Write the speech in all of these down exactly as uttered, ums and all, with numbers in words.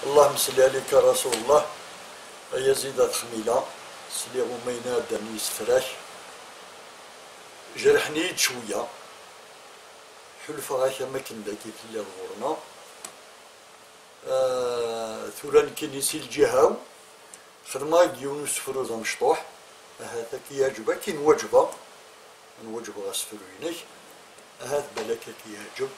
اللهم صل عليك يا رسول الله. Ay Yazid At Xmila, sliɣ umayen iɛeddan yesefrak, jerḥen-iyi-d cwiya. Ḥulfaɣ-ak am akken dagi telliḍ ɣur-neɣ. Ah, tura nekkini si lǧiha-w, xedmeɣ-ak-d yiwen usefru d amecṭuḥ. Ahat ad k-yeɛǧeb, ad k-in-waǧbeɣ. Ad n-waǧbeɣ asefru-inek. Ahat balak ad k-yeɛǧeb.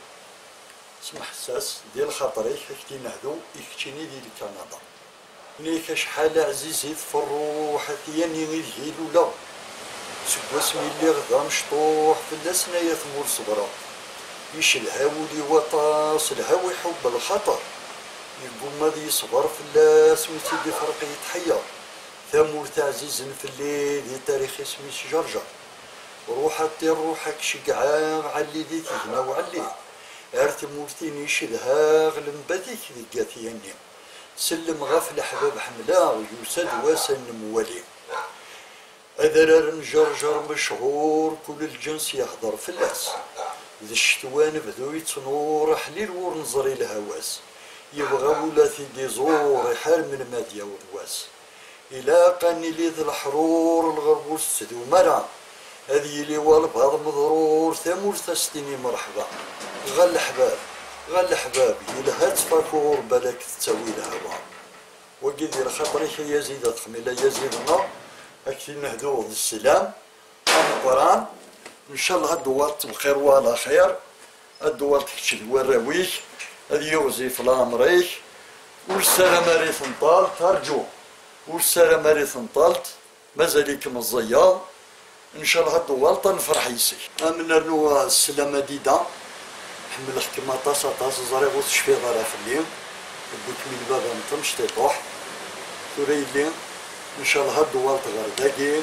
Smeḥs-as di lxaṭer-ik, ad k-t-inehdu i keččini di Lkanada. Ini-ak acḥal ɛzizit f ṛṛuḥ, a tiyani ideg i luleɣ. Seg wasmi lliɣ d amecṭuḥ, fell-asen ay atmur ṣebreɣ. Icedha wul-iw aṭas, lhaw iḥubb lxaṭer. Yeggumma ad yeṣber fell-as, mi tt-id-ifreq yetḥeyyeṛ. Tamurt ɛzizen fell-i, di tarix isem-is Ǧerǧer. Ruḥ a ṭṭir, ruḥ ad k-ceggɛeɣ, ɛelli di tigna-w ɛelli. Ar tmurt-in icedhaɣ, lembat-ik deg At Yanni. Sellem ɣef leḥbab ḥemmleɣ, yusa-d wass ad nemwali. Adrar n Ǧerǧer mechuṛ, kul lǧens yehdeṛ fell-as. D ccetwa anebdu yettnuṛ, aḥlil ur neẓri lhawa-s. Yebɣa wul ad t-id-iẓuṛ, iḥar melmi ad d-yaweḍ wass. Ilaq ad nili d leḥṛuṛ, lɣerb ur s-ttdum ara. Ad yili walbeɛḍ meḍrur, tamurt ad s-tini mṛeḥba. Ɣer leḥbab, ɣer leḥbab, yelha ttfakuṛ, balak tettawi lehwa. Wagi di lxaṭer-ik, ay Yazid At Xmila, ay Yazid-nneɣ, ad k-t-in-nehdu d sslam ameqqran. Ncallah ad d-tuɣaleḍ bxir wa ɛla xir, ad d-tuɣaleḍ kečč d warraw-ik, ad yiɣzif leɛmer-ik. Ur ssarameɣ ara i tenṭalt, arǧu, ur ssarameɣ ara i tenṭalt, mazal-ik meẓẓiyeḍ. Ncallah ad d-tuɣaleḍ ad nefreḥ yis-k. Ad m-nernu sslam a Dida. Ḥemmleɣ-kem aṭas, aṭas, ẓriɣ ur tecfiḍ ara fell-i. Wwi-kem-in baba-m d tamecṭiṭuḥ. Tura yelli, ncallah ad d-tuɣaleḍ ɣer dagi,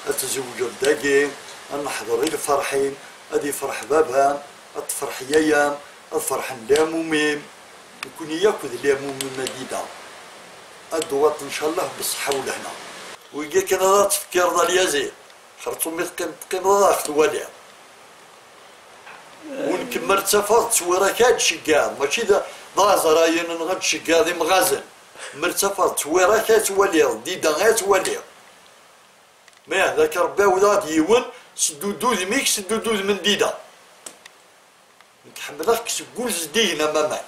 ad tzewǧeḍ dagi, ad neḥḍer i lferḥ-im, ad yefreḥ baba-m, ad tefreḥ yaya-m, ad ferḥen liɛmum-im. Nekkni yakk d liɛmum-im a Dida. Ad d-tuɣaleḍ ncallah beṣṣeḥḥa u lehna. Wigi kan ara tfekkireḍ a Yazid. Xerṣum mi teqqimeḍ, teqqimeḍ ad aɣ-twaliḍ. U nekk mer ttafeɣ ttwira-k ad d-tceggeɛeḍ, mačči d, d aɛezrayen neɣ ad d-tceggeɛeḍ imɣazen. Mer ttafeɣ ttwira-k ad twaliḍ, Dida ad twaliḍ. Ma yehda-k Rebbi, ɛawdeɣ-d yiwen, seddu-d udem-ik, seddu-d udem n Dida. Nekk ḥemmleɣ-k seg wul zeddigen am aman.